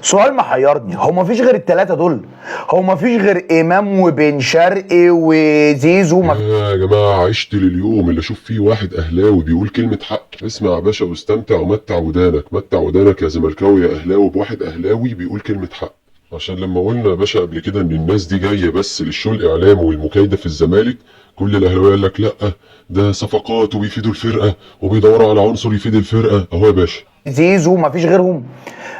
سؤال محيرني، هو مفيش غير الثلاثة دول؟ هو مفيش غير امام وبن شرقي وزيزو؟ يا جماعة عشت لليوم اللي اشوف فيه واحد اهلاوي بيقول كلمة حق. اسمع يا باشا واستمتع ومتع ودانك، متع ودانك يا زملكاوي يا اهلاوي بواحد اهلاوي بيقول كلمة حق. عشان لما قلنا يا باشا قبل كده ان الناس دي جاية بس لل show الاعلامي والمكايدة في الزمالك، كل الاهلاوية قال لك لا ده صفقات وبيفيدوا الفرقة وبيدوروا على عنصر يفيد الفرقة. اهو يا باشا زيزو مفيش غيرهم،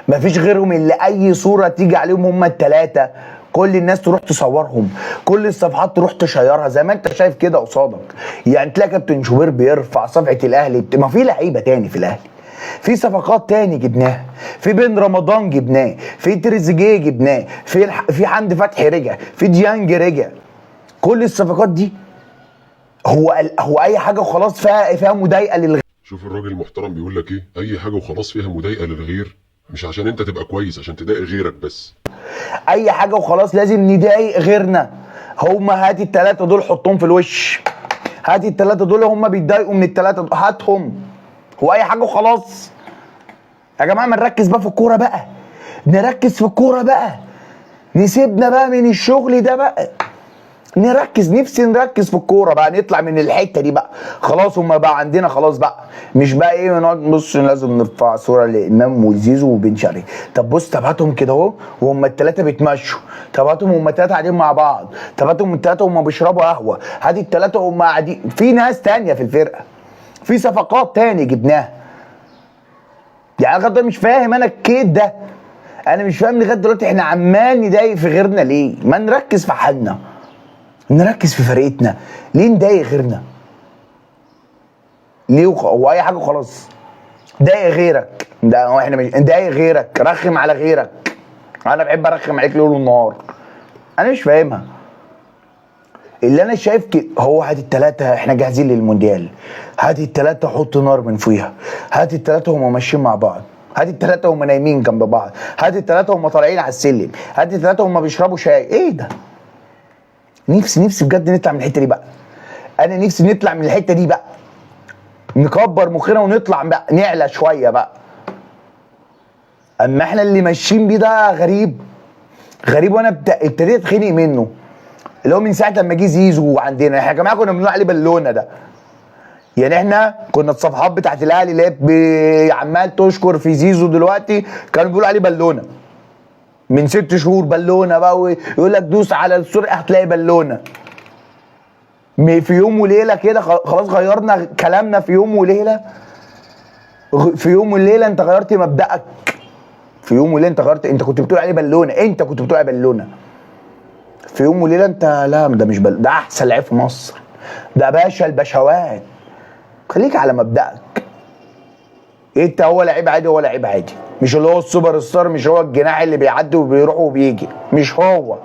مفيش غيرهم اللي اي صوره تيجي عليهم هم الثلاثة كل الناس تروح تصورهم، كل الصفحات تروح تشيرها زي ما انت شايف كده قصادك. يعني تلاقي كابتن شوبير بيرفع صفحة الاهلي، ما في لعيبة تاني في الاهلي، في صفقات تاني جبناها، في بن رمضان جبناه، في تريزيجيه جبناه، في حمدي فتحي رجع، في ديانج رجع. كل الصفقات دي هو اي حاجة وخلاص فيها مضايقه للغير. شوف الراجل المحترم بيقول لك ايه، اي حاجة وخلاص فيها مضايقه للغير، مش عشان انت تبقى كويس، عشان تضايق غيرك بس. اي حاجة وخلاص لازم نضايق غيرنا. هما هات الثلاثة دول حطهم في الوش، هات الثلاثة دول هما بيتضايقوا من الثلاثة دول، هاتهم. هو اي حاجة وخلاص يا جماعة. ما نركز بقى في الكورة بقى، نركز في الكورة بقى، نسيبنا بقى من الشغل ده بقى، نركز، نفسي نركز في الكورة بقى، نطلع من الحتة دي بقى خلاص. هما بقى عندنا خلاص بقى، مش بقى ايه نقعد نبص لازم نرفع صوره لامام وزيزو وبن شرقي. طب بص، طب هاتهم كده اهو وهم الثلاثة بيتمشوا، طب هاتهم هم الثلاثة قاعدين مع بعض، طب هاتهم الثلاثة هم بيشربوا قهوة، هات الثلاثة هم قاعدين. في ناس تانية في الفرقة، في صفقات تاني جبناها. يعني انا لغاية مش فاهم انا الكيد ده، انا مش فاهم لغاية دلوقتي احنا عمال نضايق في غيرنا ليه؟ ما نركز في حالنا، نركز في فرقتنا، ليه نضايق غيرنا؟ ليه هو اي حاجة وخلاص؟ ضايق غيرك ده، هو احنا مش ضايق غيرك، رخم على غيرك. انا بحب ارخم عليك ليل ونهار. انا مش فاهمها. اللي انا شايف هو هات التلاتة احنا جاهزين للمونديال، هات التلاتة حط نار من فوقيها، هات التلاتة هما ماشيين مع بعض، هات التلاتة هما نايمين جنب بعض، هات التلاتة هما طالعين على السلم، هات التلاتة هما بيشربوا شاي. ايه ده؟ نفسي بجد نطلع من الحتة دي بقى. انا نفسي نطلع من الحتة دي بقى، نكبر مخنا ونطلع بقى، نعلى شوية بقى. اما احنا اللي ماشيين بيه ده غريب غريب، وانا ابتديت اتخنق منه، اللي هو من ساعة لما جه زيزو عندنا. احنا يا جماعة كنا بنقول عليه بالونه ده، يعني احنا كنا الصفحات بتاعت الاهلي اللي هي عمال تشكر في زيزو دلوقتي كانوا بيقولوا عليه بالونه من 6 شهور، بالونه بقى، ويقول لك دوس على السرقة هتلاقي بالونه. في يوم وليلة كده خلاص غيرنا كلامنا في يوم وليلة. في يوم وليلة انت غيرت مبدأك، في يوم وليلة انت غيرت، انت كنت بتقول عليه بالونه، انت كنت بتقول عليه بالونه. في يوم وليلة انت لا ده مش بالونه، ده احسن لعيب في مصر، ده باشا البشوات. خليك على مبدأك. انت هو لعيب عادي، هو لعيب عادي، مش اللي هو السوبر ستار، مش هو الجناح اللي بيعدي وبيروح وبيجي، مش هو،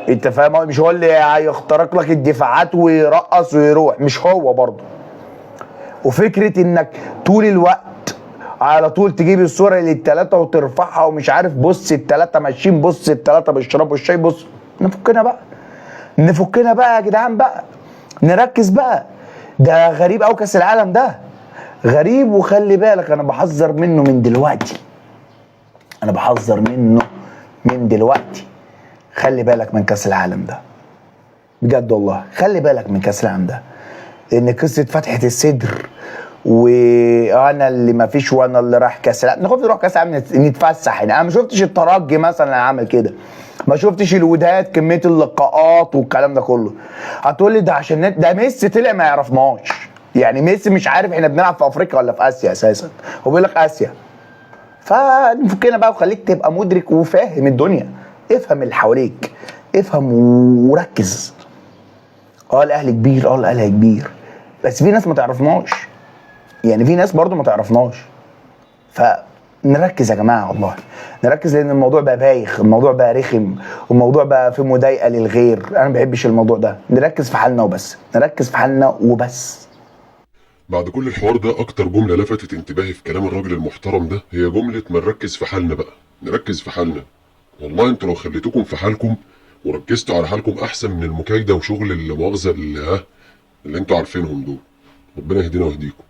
انت فاهم؟ مش هو اللي هيخترق لك الدفاعات ويرقص ويروح، مش هو برضه. وفكرة انك طول الوقت على طول تجيب الصورة للتلاتة وترفعها ومش عارف، بص التلاتة ماشيين، بص التلاتة بيشربوا الشاي، بص، نفكنا بقى، نفكنا بقى يا جدعان بقى، نركز بقى. ده غريب قوي كاس العالم ده، غريب. وخلي بالك انا بحذر منه من دلوقتي، انا بحذر منه من دلوقتي. خلي بالك من كاس العالم ده بجد والله، خلي بالك من كاس العالم ده، لان قصة فتحه الصدر وانا اللي ما فيش وانا اللي راح كاس العالم، نخاف نروح كاس العالم نتفسح هنا. انا ما شفتش الترجي مثلا عمل كده، ما شفتش الوداد كمية اللقاءات والكلام ده كله. هتقول لي ده عشان ده ميسي طلع ما يعرفناش، يعني ميسي مش عارف احنا بنلعب في افريقيا ولا في اسيا اساسا، هو بيقول لك اسيا. فنفكنا بقى وخليك تبقى مدرك وفاهم الدنيا، افهم اللي حواليك، افهم وركز. الاهلي كبير، الاهلي كبير، بس في ناس ما تعرفناش، يعني في ناس برضو ما تعرفناش. فنركز يا جماعة والله، نركز، لان الموضوع بقى بايخ، الموضوع بقى رخم، والموضوع بقى في مضايقه للغير. انا ما بحبش الموضوع ده. نركز في حالنا وبس، نركز في حالنا وبس. بعد كل الحوار ده اكتر جملة لفتت انتباهي في كلام الراجل المحترم ده هي جملة ما نركز في حالنا بقى، نركز في حالنا. والله انتوا لو خليتوكم في حالكم وركزتوا على حالكم احسن من المكايده وشغل المؤاخذة اللي انتوا عارفينهم دول. ربنا يهدينا ويهديكم.